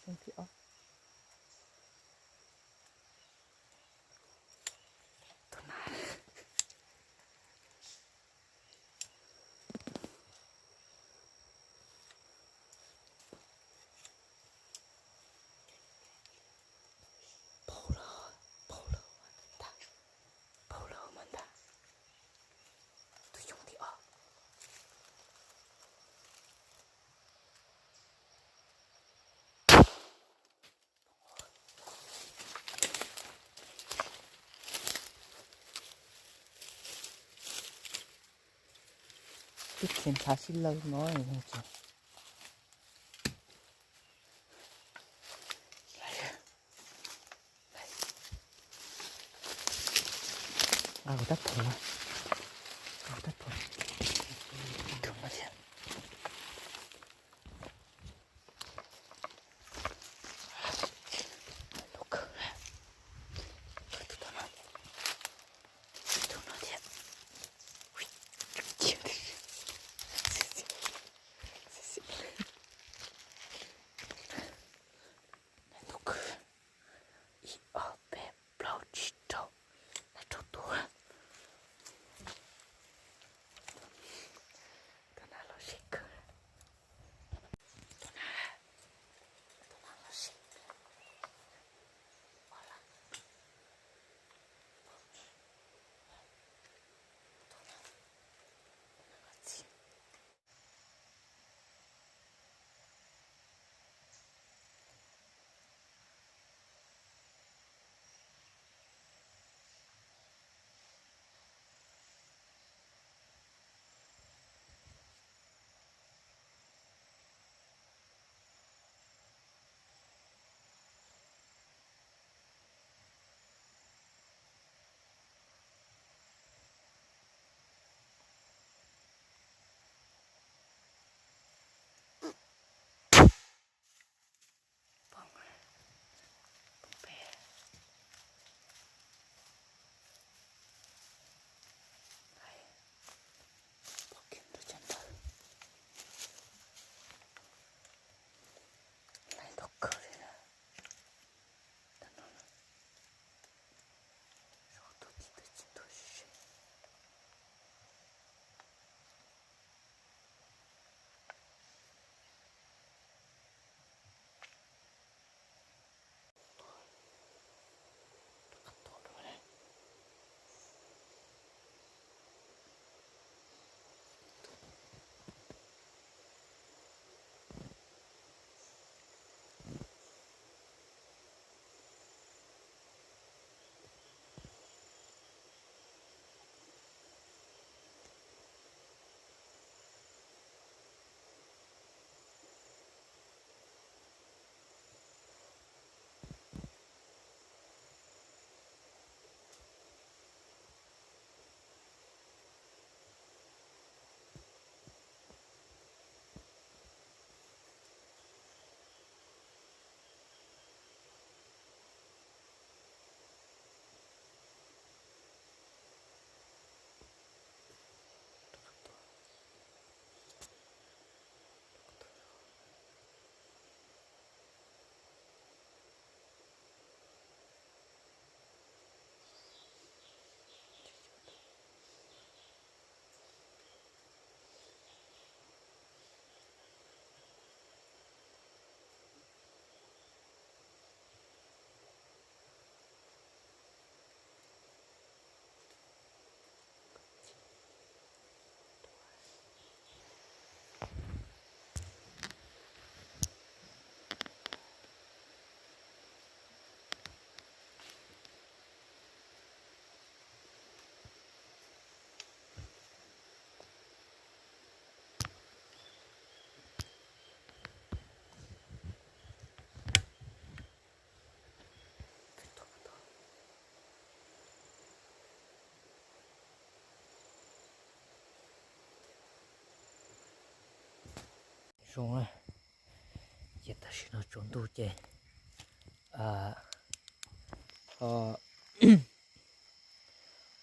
Xyoo thib ob. Tus na. Paug lawm, paug lawm, paug lawm mas ntag. Tus xyoo thib ob. Twb khiav ntshav sib law no. Nqa kuv tab phuam, nqa kuv tab phuam. Tus no thiab. Tus no, tus no thiab. Ib ob peb plaub tsib rau, na rau tus. Tus na los sib kawg. Tus na, tus na los sib kawg. Tus na, tus na los txi. Poob, poob pem. Poob kiag nrog cov ntawd. Laiv ntau kawg li na. Tam no na, zoo tus txiv ntawd tsis tuag ze. Zoo na, ces tam sim no tsaus ntuj ces, a,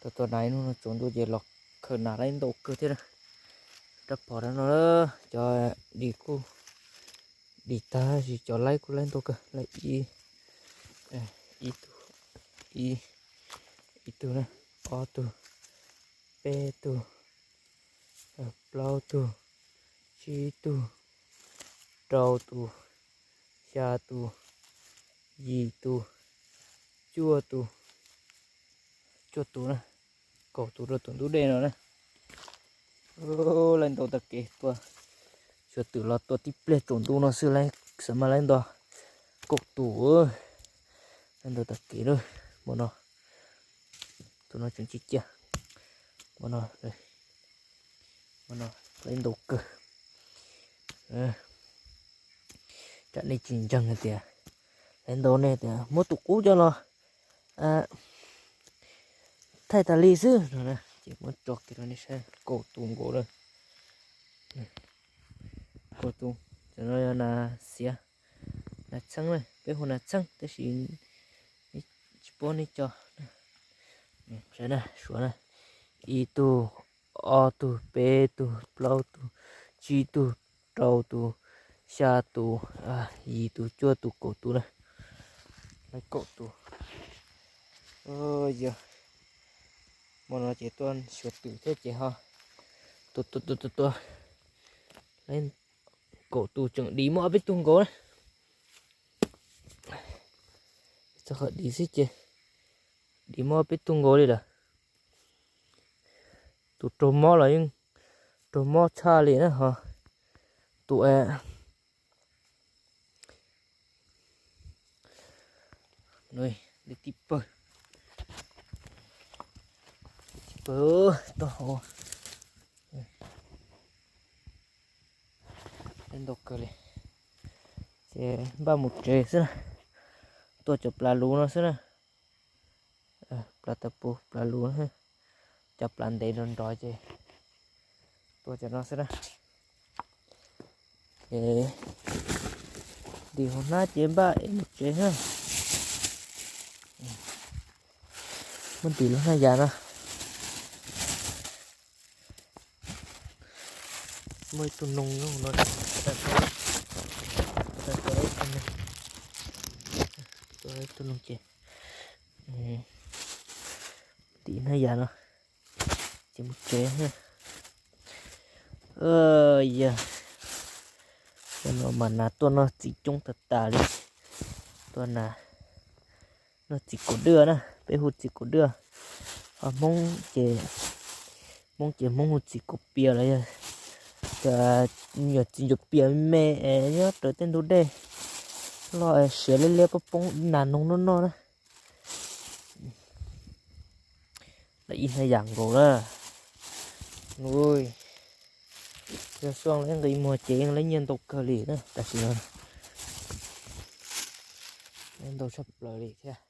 tua tua nas ib hnub no tsaus ntuj ces los khaws nas laib ntau kawg thiab na. Rab phom rau no cov dis kuj Dim tag sis cov laib kuj laib ntau kawg, laib ib, ib tug, ib, ib tug na, ob tug, peb tug, plaub tug, tsib tug, rau tus, xya tus, yim tus, cuaj tus, cuaj tus na, kaum tus rau tus ntug dej no na. Laib ntau tag kev tuaj, suav twm los tuaj tib pliag tsaus ntuj no xwb, laib xav mas laib ntau kaum tus. Laib ntau tag kev lawm. Hmo no, tus no tseem ciaj ciaj, hmo no, hmo no laib ntau kawg. Tsam nej tsis ntseeg hais tias laib ntau, nej tias muab tus qub coj los thaij tas li xwb no na, ces muab tso kiag rau nej saib, kaum tus nkaus lawm. Kaum tus, cov no yog nas xiav, nas txheeb na, peb hu nas txheeb tab sis tsis paub nej cov. Saib na, suav na, ib tug, ob tug, peb tug, plaub tug, tsib tug, rau tus, xya tus, yim tus, cuaj tus, kaum tus na. Laib kaum tus. Yog hmo no ces tuaj suav twm thiab ces ho tuaj tuaj tuaj tuaj tuaj, laib kaum tus tseem dim muaj ob peb tug nkaus na. Txog qhov dim xwb ces dim muaj ob peb tug nkaus li lawm. Tus raug mob los yeej raug mob tshaj li na ho. Tus li tib pawg, tib pawg tau hauv. Ntau kawg li. Ces npaj mus tsev xwb na. Tua cov plas luv no xwb na. Plas tav pus, plas luv, cov plas ntev nrov nrov ces tua cov no xwb na. Ces ntim hauv hnab ces npaj es mus tsev na. Muab ntim lub hnab yas no. Muaj ib tug noog nyob hauv no, tua ib tug noog ces ntim hnab yas no ces mus tsev. Yog, cov no mas nas tuaj noj txiv coob tag tas li. Tuaj nas noj txiv kaus dwj na, peb hu txiv kaus dwj. Ho Hmoob ces, Hmoob ces Hmoob hu txiv kaus pias los yog, yog txiv ncuav pias me es nyob raws tej ntug dej loj es siav liab liab poob poob nas noog noj noj na. Lawv ib hnab yas nkaus na. Yog xyoo lawv nqis muag ces yeej lawv nyiaj ntau kawg li na, tam sim no lawv ntau tshaj plaws li thiab.